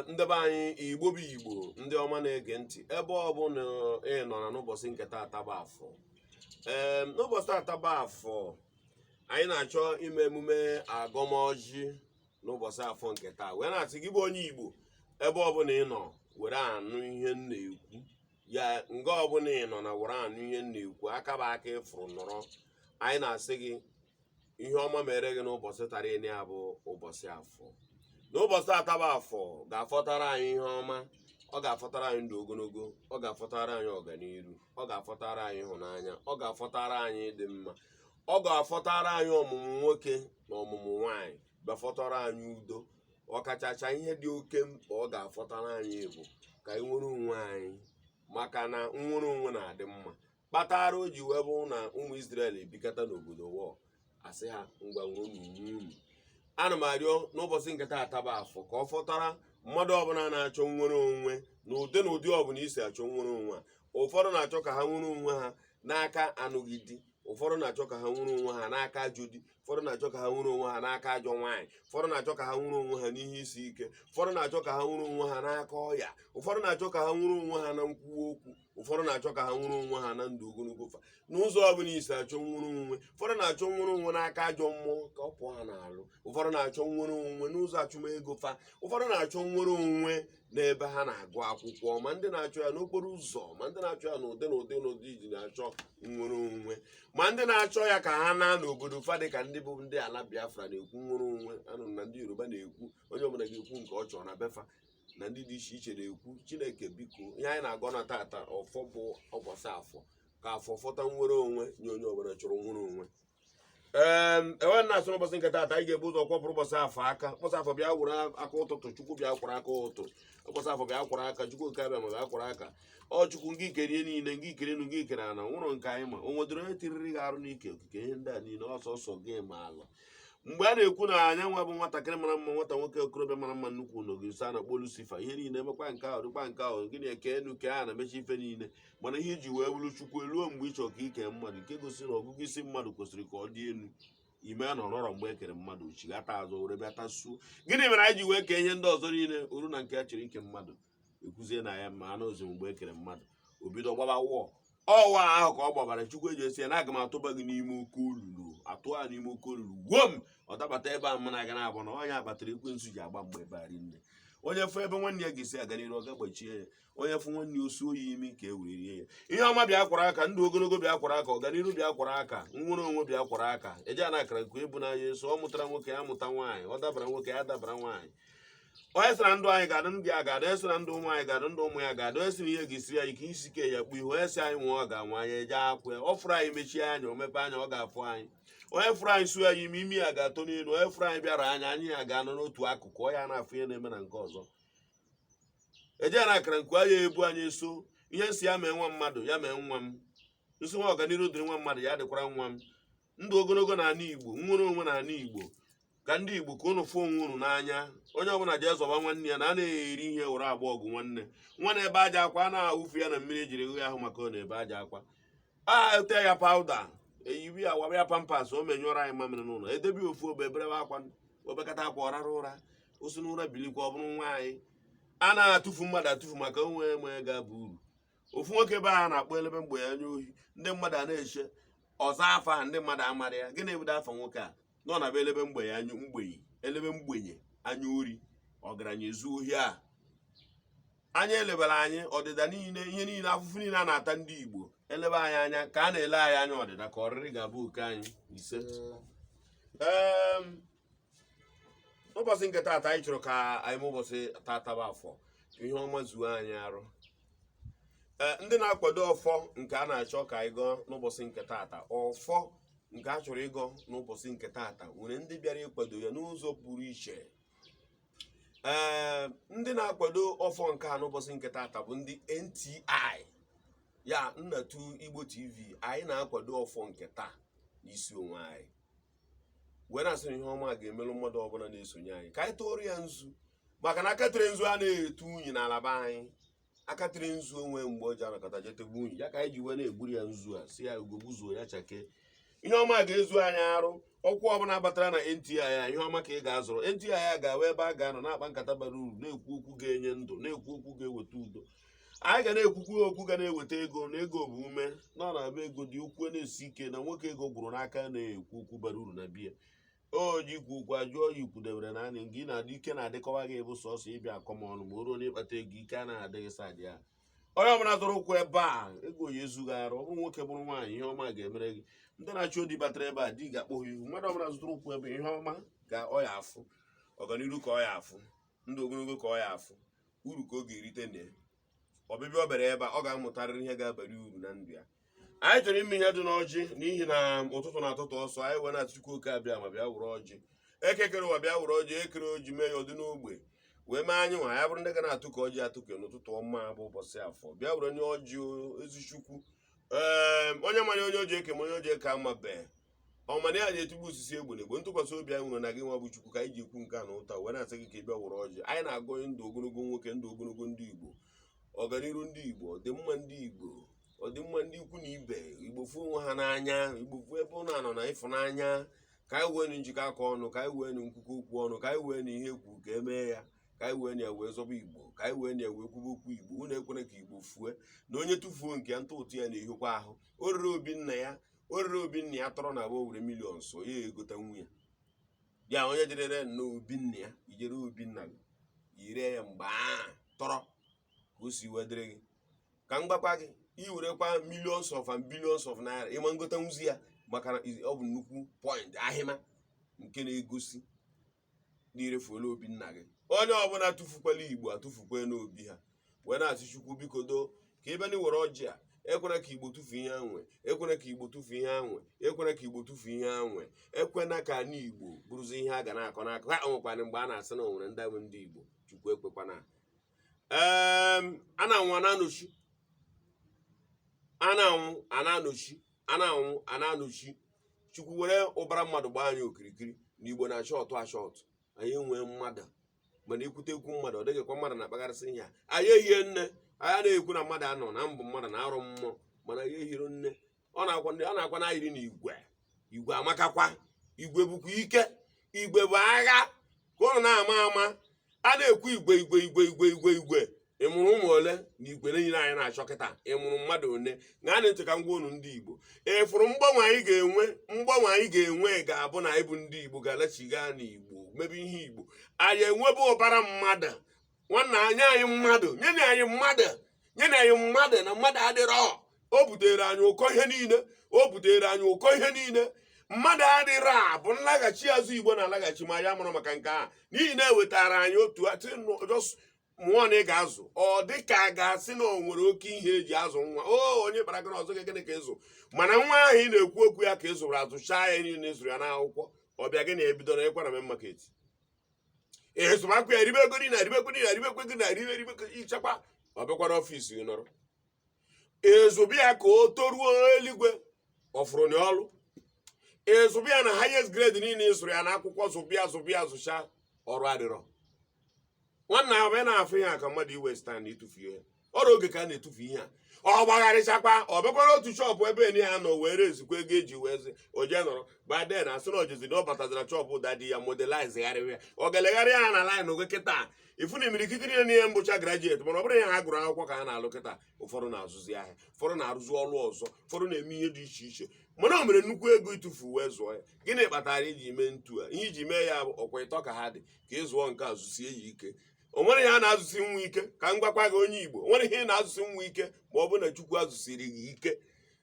Ndị be anyị, Igbo bụ Igbo, ndị ọma na-ege ntị ebe ọ bụla ị nọ na n'ụbọchị nke taata bụ afọ. Ee, n'ụbọchị taata bụ afọ, anyị na-achọ ime emume agọmọjị n'ụbọchị afọ nke taa, wee na-asị gị bụ onye Igbo, ebe ọbụla ị nọ were anụ ihe m na-ekwu, ya nga ọbụla ị nọ na were anụ ihe m na-ekwu, aka bụ aka ịfụrụ nọrọ. Anyị na-asị gị ihe ọma mere gị n'ụbọchị tara ene ya bụ ụbọchị afọ. N'ụbọchị taata bụ afọ ga-afọtara anyị ihe ọma, ọ ga-afọtara anyị ndụ ogologo, ọ ga-afọtara anyị ọganiru, ọ ga-afọtara anyị ịhụnanya, ọ ga-afọtara anyị ịdị mma, ọ ga-afọtara anyị ọmụmụ nwoke na ọmụmụ nwaanyị, bịafọtara anyị udo. Ọkachacha ihe dị oke mkpa ọ ga-afọtara anyị bụ ka anyị nwere onwe anyị, maka na nnwere onwe na-adị mma, kpatara o ji wee bụ na ụmụ Israel ebikata n'obodo wọ asị ha ngwa nwere unu unu. Ana m arịọ n'ụbọchị nke taata bụ afọ ka ọ fọtara mmadụ ọbụla na-achọ nnwere onwe na ụdị na ụdị ọbụla isi achọ nnwere onwe a. Ụfọdụ na-achọ ka ha nwere onwe ha n'aka anụghị di, ụfọdụ na-achọ ka ha nwere onwe ha n'aka ajọ di, ụfọdụ na-achọ ka ha nwere onwe ha n'aka ajọ nwaanyị, ụfọdụ na-achọ ka ha nwere onwe ha n'ihe isi ike, ụfọdụ na-achọ ka ha nwere onwe ha n'aka ọya, ụfọdụ na-achọ ka ha nwere onwe ha na nkwuwa okwu, ụfọdụ na-achọ ka ha nwere onwe ha na ndụ ogologo fa. N'ụzọ ọbụla isi achọ nwere onwe, ụfọdụ na-achọ nwere onwe n'aka ajọ mmụọ ka ọ pụọ ha n'alụ, ụfọdụ na-achọ nwere onwe n'ụzọ achụmego fa, ụfọdụ na-achọ nwere onwe n'ebe ha na-agụ akwụkwọ, ma ndị na-achọ ya n'okporo ụzọ, ma ndị na-achọ ya n'ụdị n'ụdị n'ụdị iji na-achọ nwere onwe, ma ndị na-achọ ya ka ha naa n'obodo fa, dị ka ndị bụ ndị ala Biafra na-ekwu nwere onwe. Anụrụ na ndị Yoruba na-ekwu, onye ọbụla ga-ekwu nke ọ chọrọ na befa, na ndị dị iche iche na-ekwu. Chineke biko, ihe anyị na-agọ na tata ọfọ bụ ụbọchị afọ, ka afọ fọta nwere onwe nye onye ọbụla chọrọ nwere onwe. Ee, enwe na-asụ n'ụbọchị nke taata, anyị ga-ebu ụzọ kwọpụrụ ụbọchị afọ aka. Ụbọchị afọ bịa were aka ụtụtụ, Chukwu bịa kwara aka ụtụ. Ụbọchị afọ bịa kwara aka, Chukwu nke abịa ma bịa kwara aka. Ọ Chukwu ngị kere ihe niile, ngị kere enu, ngị kere ana, nwụrụ nke anyị ma o nwedoro onye tiriri gị arụ n'ike okike ihe ndị a niile, ọsọsọ gị ma ala. Mgbe a na-ekwu na anya nwa bụ nwatakịrị mara mma, nwata nwoke okorobịa mara mma nnukwu n'ogirisi a na-akpọ Lucifer, ihe niile emekwa nke ahụ dịkwa nke ahụ, gịnị eke enu ke a na-emechi ife niile, mana ihe iji wee bụrụ Chukwu eluo mgbe ị chọrọ ka ike mmadụ, nke gosiri na ọgụgụ isi mmadụ kwesịrị ka ọ dị elu, ime na ọrọrọ mgbe e kere mmadụ chighata azụ were bịa tasuo. Gịnị mere anyị ji wee kee ihe ndị ọzọ niile oru na nke a chọrọ ike mmadụ ekwuzie na ya ma anụ ozi mgbe e kere mmadụ o bido gbaba wọọ ọwa ahụ ka ọ gbabara. Chukwu eji esi ya na aga m atụba gị n'ime oke olulu, atụ ya n'ime oke olulu gwom ọ dabata ebe a mana aga na-abụ na onye akpatara ekwensu ji agba mgbe ebe a rinne. Onye fụ ebe nwanne ya ga-esi aga n'iru, ọ ga-agbachie ya. Onye fụ nwanne ya osu oyi imi ka e were rie ya. Ihe ọma bịa kwara aka, ndụ ogologo bịa kwara aka, ọganiru bịa kwara aka, nnwere onwe bịa kwara aka. Eje ana akara nke ebu n'anya eso ọ mụtara nwoke ya mụta nwaanyị, ọ dabara nwoke ya dabara nwaanyị. Onye sị na ndụ anyị ga-adị, ndụ ya ga-adị. Onye sị na ndụ ụmụ anyị ga-adị, ndụ ụmụ ya ga-adị. Onye sị na ihe ga-esiri anyị ka isi ike ya kpu ihu. Onye sị anyị nwụọ, ọ ga-anwụ, anyị eje akwụ ya. Ọ fụrụ anyị mechie anya, o mepe anya, ọ ga-afụ anyị. Onye fụrụ anyị suo ya imi, imi ya ga-atọ n'elu. Onye fụrụ anyị bịara anya, anyị ya ga-anọ n'otu akụkụ, ọ ya na-afụ ihe na-eme na nke ọzọ. Eje na akara nku anyị ebu anyị eso ihe nsị ya mee nwa mmadụ, ya mee nwa m nsị nwa. Ọganiru dịrị nwa mmadụ, ya dịkwara nwa m. Ndụ ogologo na ala Igbo, nnwere onwe na ala Igbo, ka ndị Igbo ka unu fụ onwe unu n'anya. Onye ọbụla jee zọba nwanne ya na a na-eri ihe were agba ọgụ. Nwanne nwa na-ebe aja akwa, a na-awụfu ya na mmiri ejiri hụ ya ahụ maka ọ na-ebe aja akwa. A ete ya powder, eyibi ya, waba ya Pampers, o menyụọrọ anyị mamịrị n'ụlọ, edebe ofu obe eberebe akwa, obekata akwa, ọ rara ụra, o si n'ụra bilikwa, ọ bụrụ nwa anyị. A na-atụfu mmadụ atụfu maka onwe enwe ga-aba uru. Ofu nwoke ebe a na-akpọ elebe mgbe ya anya ohi, ndị mmadụ a na-eche ọzọ afa a, ndị mmadụ amara ya. Gịnị ebudo afa nwoke a nọ na be elebe mgbenye anya mgbenye, elebe mgbenye anya ori, ọgaranya ezu ohi a anya elebara anyị ọdịda niile, ihe niile, afụfụ niile a na-ata ndị Igbo, elebe anyị anya ka a na-ele anyị anya ọdịda, ka ọrịrị ga-abụ oke anyị. Ise. Ụbọchị nke taata anyị chọrọ ka anyị mee ụbọchị taata bụ afọ, ihe ọma zuo anyị arụ. Ee, ndị na-akwado ọfọ nke a na-achọ ka anyị gọọ n'ụbọchị nke taata, ọfọ nke a chọrọ ịgọ n'ụbọchị nke taata nwere ndị bịara ịkwado ya n'ụzọ pụrụ iche. Ee, ndị na-akwado ọfọ nke a n'ụbọchị nke taata bụ ndị NTI, ya Nnatu Igbo TV. Anyị na-akwado ọfọ nke taa n'isi onwe anyị, wee na-asị na ihe ọma ga-emelụ mmadụ ọbụla na-esonye anyị. Ka anyị tụọrọ ya nzu, maka na aka tere nzu a na-etu unyi n'ala be anyị. Aka tere nzu onwe mgbe o ji anakọta jetegbu unyi ya, ka anyị ji wee na-egburu ya nzu a, si ya ugogbuzuo ya chake. Ihe ọma ga-ezu anyị arụ. Ọkwụ ọbụla batara na NTI a, ihe ọma ka ị ga-azụrụ. NTI a ga-awa ebe a ga-anọ na-akpa nkata bara uru, na-ekwu okwu ga-enye ndụ, na-ekwu okwu ga-eweta udo. Anyị ga na-ekwukwu okwu ga na-eweta ego, na ego bụ ume nọ na ebe ego dị ukwu na-esi ike, na nwoke ego gwụrụ n'aka na-ekwu okwu bara uru na biya o ji ikwu okwu ajụọ ya ikwudebere na anyị gị na-adị ike na-adịkọwa gị bụ sọsọ ịbịa akọmọnụ. Ma o ruo n'ịkpata ego, ike anaghị adịghị sadị ya. Onye ọbụla zụrụ ụkwụ ebe a, ego ya ezughị arụ. Ọ bụrụ nwoke, bụrụ nwaanyị, ihe ọma ga-emere gị. Ndị na-achọ odi batara ebe a, di ga-akpọ ha ihu. Mmadụ ọbụla zụtara ụkwụ ebe, ihe ọma ga ọ ya afụ, ọganiru ka ọ ya afụ, ndụ ogologo ka ọ ya afụ, uru ka ọ ga-erite na ya. Ọbịbịa ọ bịara ebe a, ọ ga-amụtarịrị ihe ga-abara uru na ndụ ya. Anyị chọrọ ime ihe dị n'ọjị, n'ihi na ụtụtụ na-atụtụ ọsọ. Anyị wee na-atụ Chukwu oke abịa ma bịa were ọjị. Ekekere ụwa bịa were ọjị, ekere oji mee ya ọdị n'ogbe wee mee anyị nwa ya bụrụ ndị ga na-atụ ka ọjị atụke n'ụtụtụ ọma bụ ụbọchị Afọ. Bịa were nye ọjị ezichukwu. Ee, onye manya onye oji eke ma onye oji eke amabee ọmana ya na-etigbu osisi egbe na egbe. Ntụkwasị obi anyị nwere na gị nwa bụ Chukwu ka anyị ji ekwu nke a na ụta wee na-asị gị ka ị bịa were ọjị. Anyị na-agụ ndụ ogologo nwoke, ndụ ogologo ndị Igbo, ọganiru ndị Igbo, ọdịmma ndị Igbo, ọdịmma ndị ikwu na ibe Igbo, fụ onwe ha n'anya, Igbo fụ ebe ụnụ anọ na ịfụnanya, ka anyị wee nụ njikọ aka ọnụ, ka anyị wee nụ nkwukọ okwu ọnụ, ka anyị wee nụ ihe ekwu ka emee ya, ka anyị wee na ya wee zọba Igbo, ka anyị wee na ya wee kwube okwu Igbo. Unu ekwere ka Igbo fue na onye tụfuo nke ya, ntụ ụtụ ya na-ehikwa ahụ. O rere obi nna ya, o rere obi nna ya tọrọ na abụọ were million so ya egota nwunye ya. Onye jerere nnọọ obi nna ya, ijere obi nna gị yire ya mgbe ahụ tọrọ ka o si wee dịrị gị. Ka m gwakwa gị, i werekwa millions of and billions of naira ịma ngota nwuzi ya, maka na ọ bụ nnukwu point ahịma nke na-egosi na irefuola obi nna gị. Onye ọbụla tụfukwala Igbo atụfukwa n'obi ha. Wee na-asị Chukwu, biko doo ka ị bịa na iwere ọjị a. Ekwena ka Igbo tụfuo ihe anwe, ekwena ka Igbo tụfuo ihe anwe, ekwena ka Igbo tụfuo ihe anwe, ekwena ka ana Igbo bụrụzi ihe a ga na-akọ n'akọ ha. Nwekwana mgbe a na-asị na o nwere ndị bụ ndị Igbo. Chukwu ekwekwana. Ee, a na-anwụ, a na-anọchi, a na-anwụ, a na-anọchi, a na-anwụ, a na-anọchi. Chukwu were ụbara mmadụ gbaa anyị okirikiri na Igbo na-achọ ọtụ achọ ọtụ. Anyị enwee mmadụ, mana ekwute ekwu mmadụ, ọ dịghịkwa mmadụ na-akpagharịsị ihe a. Anyị ehie nne, anyị na-ekwu na mmadụ anọ na mbụ, mmadụ na-arụ mmụọ, mana anyị ehiro nne. Ọ na-akwa a na-akwa na ayiri na igwe. Igwe amakakwa, igwe bụkwa ike, igwe bụ agha ka ụnụ na-ama ama. A na-ekwu igwe, igwe, igwe, igwe, igwe, igwe. Ị mụrụ ụmụ ole na igwe niile anyị na-achọ kịta? Ị mụrụ mmadụ one? Ṅaa ntị ka m gwa unu, ndị Igbo, ị fụrụ mgbanwe anyị ga-enwe? Mgbanwe anyị ga-enwe ga-abụ na anyị bụ ndị Igbo ga-alachiga n'Igbo, mebe ihe Igbo. Anyị enwebe ụbara mmadụ. Nwanna anyị, anyị mmadụ, nyenye anyị mmadụ, nyenye anyị mmadụ, na mmadụ adịrọ. O butere anyị ụkọ ihe niile, o butere anyị ụkọ ihe niile. Mmadụ adịrọ a bụ nlaghachi azụ Igbo na-alaghachi, ma ya mụrụ maka nke a, n'ihi na ewetara anyị otu just mụọ na ị ga-azụ. Ọ dị ka a ga-asị na o nwere oke ihe eji azụ nwa. O onye kpara gị ọzọ gị, gịnị ka ịzụ? Mana nwa ahụ ị na-ekwu okwu ya ka ị zụrụ azụchaa ya niile, ịzụrụ ya n'akwụkwọ, ọbịa gị na-ebido na ịkwa na main market, ịzụmakwa ya, ribe ego niile, ribe ego niile, ribe ego na ribe, ribe ichekwa, ọ bịakwa n'office gị nọrọ ịzụbịa ka o toruo eluigwe, ọ fụrụ na ọlụ ịzụbịa na highest grade niile ị zụrụ ya n'akwụkwọ, zụbịa, zụbịa, zụcha, ọrụ adịrọ. Nwanna ahụ ị na-afụ ihe a ka mmadụ iwe stand ịtụfu ihe ọrụ oge ka a na-etufu ihe a. Ọ gbagharịchakwa, ọ bịakwara otu shop ebe eni ya nọ were ezikwa ego eji wee zi o jee nọrọ baden. Asị na ojezi na ọ batazira shop daddy ya, modelize gharịwa ya, ọ galegharị ya na line oge kịta. Ifu na imirikiti niile n'ihe mbụcha graduate, mana ọ bụrụ ihe ha gụrụ akwụkwọ ka ha na-alụ kịta. Ụfọdụ na-azụzi ahịa, ụfọdụ na-arụzi ọrụ ọzọ, ụfọdụ na-eme ihe dị iche iche, mana o mere nnukwu ego ịtụfu wee zụọ ya. Gịnị kpatara iji mee ntu a? Ihe iji mee ya bụ ọkwa ịtọ ka ha dị ka ị zụọ nke a, zụsie ya ike. O nwere ihe a na-azụsi nwa ike. Ka m gwakwa gị, onye Igbo, o nwere ihe ị na-azụsi nwa ike ma ọ bụ na Chukwu azụsiri gị ike.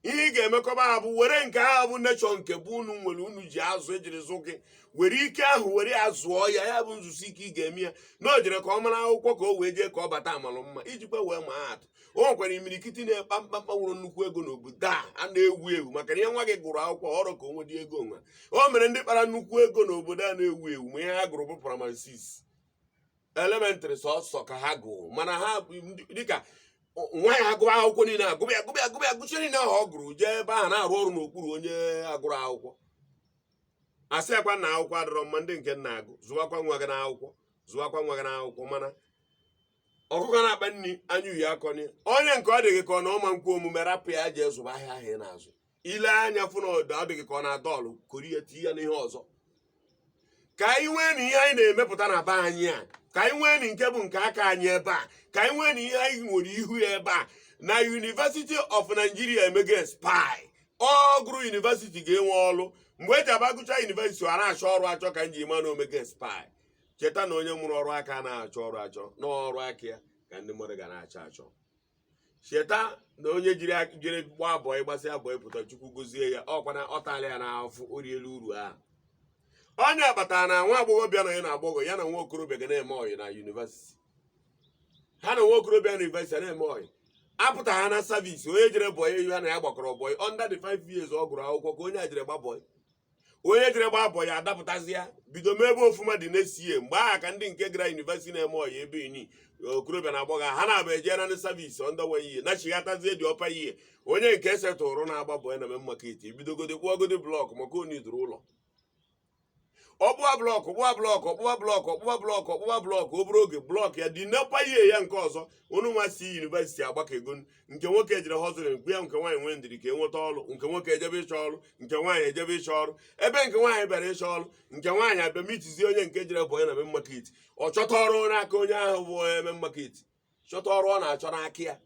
Ihe ị ga-emekọba ha bụ were nke ahụ bụ nechọ nke bụ unu nwere, unu ji azụ ejiri zụ gị, were ike ahụ were ya zụọ ya. Ya bụ nzụsi ike ị ga-eme ya na o jere ka ọ mara akwụkwọ, ka o wee jee ka ọ bata amalụ mma. Ijikwa wee maa atụ, o nwekwara imirikiti na-ekpa mkpamkpa nwere nnukwu ego n'obodo a a na-ewu ewu, maka na ihe nwa gị gụrụ akwụkwọ ọrụ ka o nwedị ego nwa. O mere ndị kpara nnukwu ego n'obodo a na-ewu ewu, ma ihe ha gụrụ bụ primary 6, elementary sọsọ ka ha gụrụ. Mana ha dịka nwa ya agụba akwụkwọ niile, agụba ya, agụba ya, agụba ya, gụchie niile ahụ ọ gụrụ, jee ebe ahụ na-arụ ọrụ n'okpuru onye agụrụ akwụkwọ. Asị yakwa na akwụkwọ adịrọ mma. Ndị nke nna agụ, zụwakwa nwa gị n'akwụkwọ, zụwakwa nwa gị n'akwụkwọ. Mana ọkụkọ na-akpa nri anya uhie akọni onye nke ọ dịghị ka ọ na ọma nkwu omume, rapụ ya jee zụba ahịa ahụ ị na-azụ. Ile anya fụ na ọdụ adịghị ka ọ na-adọlụ kori ya, tinye ya n'ihe ọzọ, ka anyị nwee na ihe anyị na-emepụta na be anyị a, ka anyị nwee na nke bụ nke aka anyị ebe a, ka anyị nwee na ihe anyị nwere ihu ya ebe a. Na University of Nigeria emego spy, ọ gụrụ university ga-enwe ọlụ. Mgbe eji aba gụcha university, ọ na-achọ ọrụ achọ, ka nji ma na omego spy. Cheta na onye mụrụ ọrụ aka na-achọ ọrụ achọ, n'ọrụ aka ya ka ndị mmadụ ga na-achọ achọ. Cheta na onye jiri jere gbaa boy, gbasịa boy pụta, Chukwu gozie ya, ọkwana ọ tala ya n'afọ, o riela uru ahụ. Onye kpatara na nwa agbọghọbịa na ya na agbọghọ ya na nwa okorobịa ga na-eme ọyị na university, ha na nwa okorobịa na university na-eme ọyị, apụta ha na service. Onye jere boy, ya na ya gbakọrọ boy under the 5 years ọ gụrụ akwụkwọ, ka onye a jere gba boy, onye jere gba boy adapụtazi ya, bido mebe ofuma dị nesie. Mgbe aha ka ndị nke gara university na-eme ọyị ebe ini okorobịa na agbọghọ ha na-abụ eje na ndị service under one year nachighatazie dị ọpa ihe. Onye nke esetụrụ na-agba boy na main market, ebidogodi kpụọgodi block maka onye iduru ụlọ, ọkpụwa block, kpụwa block, ọkpụwa block, ọkpụwa block, ọkpụwa block. Obere oge block ya dị n'ọpa ihe ya nke ọzọ. Unu nwa si university agbakego, nke nwoke ejere hustling mkpu ya, nke nwaanyị nwee ndidi ka e nweta ọrụ. Nke nwoke ejebe ịchọ ọrụ, nke nwaanyị ejebe ịchọ ọrụ. Ebe nke nwaanyị bịara ịchọ ọrụ, nke nwaanyị abịa mitizie onye nke jere boy na main market. Ọ chọta ọrụ n'aka onye ahụ bụ onye main market, chọta ọrụ ọ na-achọ n'aka ya,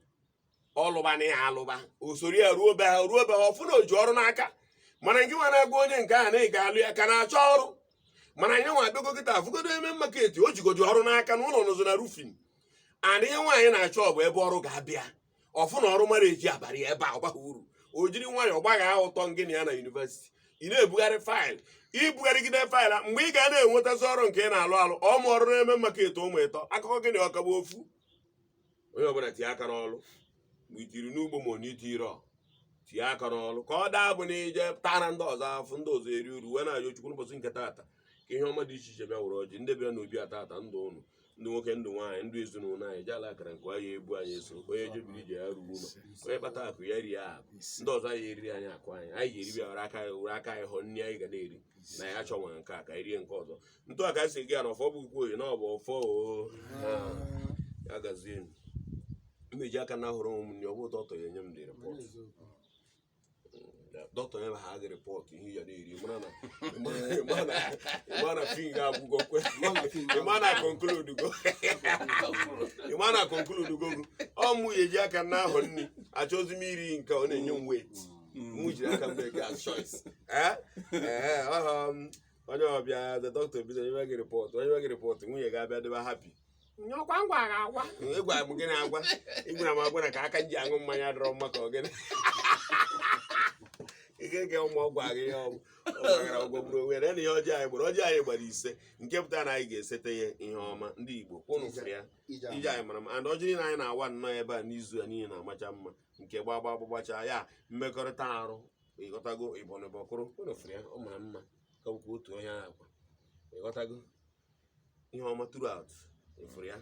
ọlụba na ya alụba, usoro ya ruo be ha, ruo be ha, ọfụ na oji ọrụ n'aka. Mana nke nwa na-agwa onye nke ahụ na ị ga-alụ ya ka na-achọ ọrụ, mana anyị nwa abịago kịta afụgodo eme market, o jigodi ọrụ n'aka na ụlọ nọzọ na roofing and ihe nwaanyị na-achọ bụ ebe ọrụ ga-abịa. Ọfụ na ọrụ mara eji abalị ebe a, ọ baghị uru. O jiri nwayọọ gbagha ụtọ ngị na ya na university, ị na-ebugharị file, ibugharịgide file, mgbe ị ga na-enwetazi ọrụ nke ị na-alụ alụ ọmụ ọrụ na-eme market, ụmụ ịtọ akụkọ gị na ọka bụ ofu. Onye ọbụla tinye aka n'ọrụ, ma itiri n'ugbo ma ọ na itiri, ọ tinye aka n'ọrụ ka ọ daa bụ na ije tara ndị ọzọ afụ, ndị ọzọ eri uru. Wee na-ayọ Chukwu n'ụbọchị nke taata ka ihe ọma dị iche iche bịa were ọjị ndị bịa n'obi a taata, ndụ ụnụ, ndụ nwoke, ndụ nwaanyị, ndụ ezinụlọ anyị, ji ala akara nke anyị ebu anyị eso. Onye jebiri ije ya ruo ụlọ, onye kpata akụ ya rie akụ, ndị ọzọ anyị eriri anyị akụ anyị, anyị ga-eribi ya were aka anyị, were aka anyị hụ nri anyị ga na-eri na ya chọnwa nke a ka anyị rie nke ọzọ. Ntụ a ka anyị si gị ya na ọfọ bụ ukwu oyi na ọ bụ ọfọ o ya gazie. Mmeji aka na ahụrụ onwe m nri, ọ bụ dọkịta ya enye m dị report, dọkịta nye ha gị report ihe ya na-eri, mara na fin ga-agwụgo kwe, ịma na conclude go, ịma na conclude go. Ọ mụ ya eji aka na ahụ nri, achọzi m iri nke ọ na-enye m weight, mụ jiri aka m make as choice. Ee ee, ọhọ m onye ọbịa, the doctor bido nye gị report, onye gị report, nwunye ga-abịa dịba happy. Nyọkwa ngwa ga-agwa ịgwa m gịnị, agwa ịgwara m agwa na ka aka ji aṅụ mmanya dịrọ mma, ka ọ gịnị ike nke ụmụ ọgwụ agha ihe ọ gwagara ụgwọ gburu onwe ya na ihe ọjọọ. Anyị gbara ọjọọ, anyị gbara ise nke pụtara na anyị ga-esete ya ihe ọma. Ndị Igbo kwụnụ fụrụ ya ije anyị mara mma and ọjị niile anyị na-awa nnọọ ebe a n'izu a niile na-amacha mma nke gbagba gbagbacha ya mmekọrịta arụ, ịghọtago, ịbọnịbọkụrụ kwụnụ fụrụ ya, ọ mara mma ka bụkwa otu onye ahụ, ịghọtago, ihe ọma throughout, ịfụrụ ya.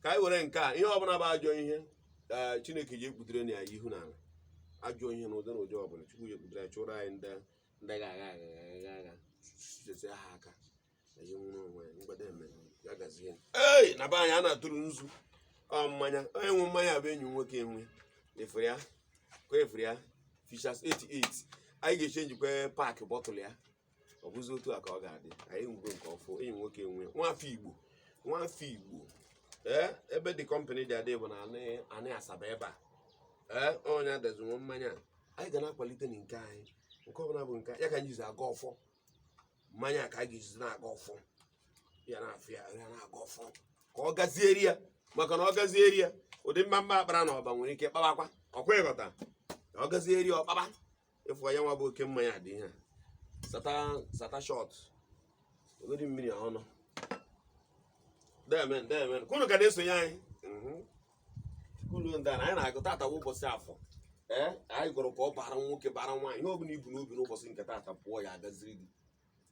Ka anyị were nke a, ihe ọbụla bụ ajọ ihe, ee, Chineke ji ekputere na ya ihu n'ala, ajọ ihe n'ụdị na ụdị ọbụla, Chukwu ji ekputere ya, chụrụ anyị ndị ndị ga-agha agha agha agha chesie ha aka anyị nwere onwe anyị mgbede eme ya gazie. Ei, na be anyị a na-atụrụ nzu ọ mmanya, onye nwe mmanya bụ enyi m nwoke enwe, efere ya ka efere ya Fishers 88. Anyị ga-echenjikwa pack bottle ya, ọ bụzi otu a ka ọ ga-adị. Anyị nwego nke ọfụ, enyi m nwoke enwe, nwafọ Igbo, nwafọ Igbo. Ee, ebe dị company dị adị bụ na anị anị Asaba ebe a. Ee, onye adazinwo mmanya a, anyị ga na-akwalite na nke anyị, nke ọbụla bụ nke ya ka anyị jizi aga ọfọ mmanya a, ka anyị ga-ejizi na-aga ọfọ ya, na-afụ ya, ya na-aga ọfọ ka ọ gazieri ya, maka na ọ gazieri ya, ụdị mma akpara na ọba nwere ike kpawakwa ọkwa, ịghọta, ka ọ gazieri ya ọkpaba ịfụ ya. Nwa bụ oke mmanya dị ihe a. Sata sata shot ogodi mmiri a ọnụ demen demen kunu ka na-esonye anyị. Kunu ndị a na anyị na-agụ tata bụ ụbọchị afọ. Ee, anyị gụrụ ka ọ bara nwoke, bara nwaanyị, ihe ọbụla ibu n'obi n'ụbọchị nke tata pụọ ya agaziri gị.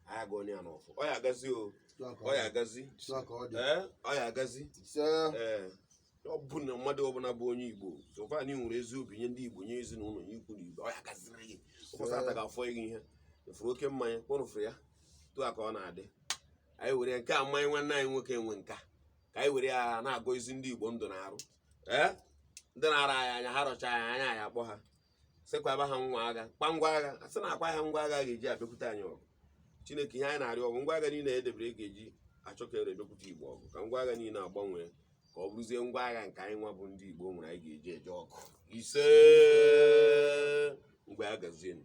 Anyị agụọ ya n'ọfọ, ọ ya agazi o, ọ ya agazi. Ee, ọ ya agazi. Ee, ọ bụ na mmadụ ọbụla bụ onye Igbo sofa na ị nwere ezi obi nye ndị Igbo, nye ezinụlọ, nye ikwu na ibe, ọ ya gaziri gị. Ụbọchị ata ga-afọ gị ihe efuru oke mmanya kpọrọ furu ya tụ a ka ọ na-adị. Anyị were nke a mmanya nwanne anyị nwoke nwe nka, ka anyị were ya na-agọ ezi ndị Igbo ndụ na-arụ. Ee, ndị na-ara anyị anya ha rọcha anyị anya, anyị akpọ ha. Sịkwaba ha ngwa agha, kwa ngwa agha, a sị na akwa ha ngwa agha ga-eji abịakwute anyị ọgụ. Chineke, ihe anyị na-arịọ ọgụ, ngwa agha niile edebere e ga-eji achọ ka ere bịakwute Igbo ọgụ, ka ngwa agha niile agbanwee ka ọ bụrụzie ngwa agha nke anyị nwa bụ ndị Igbo nwere anyị ga-eji eje ọgụ. Ise, mgbe a gazienụ.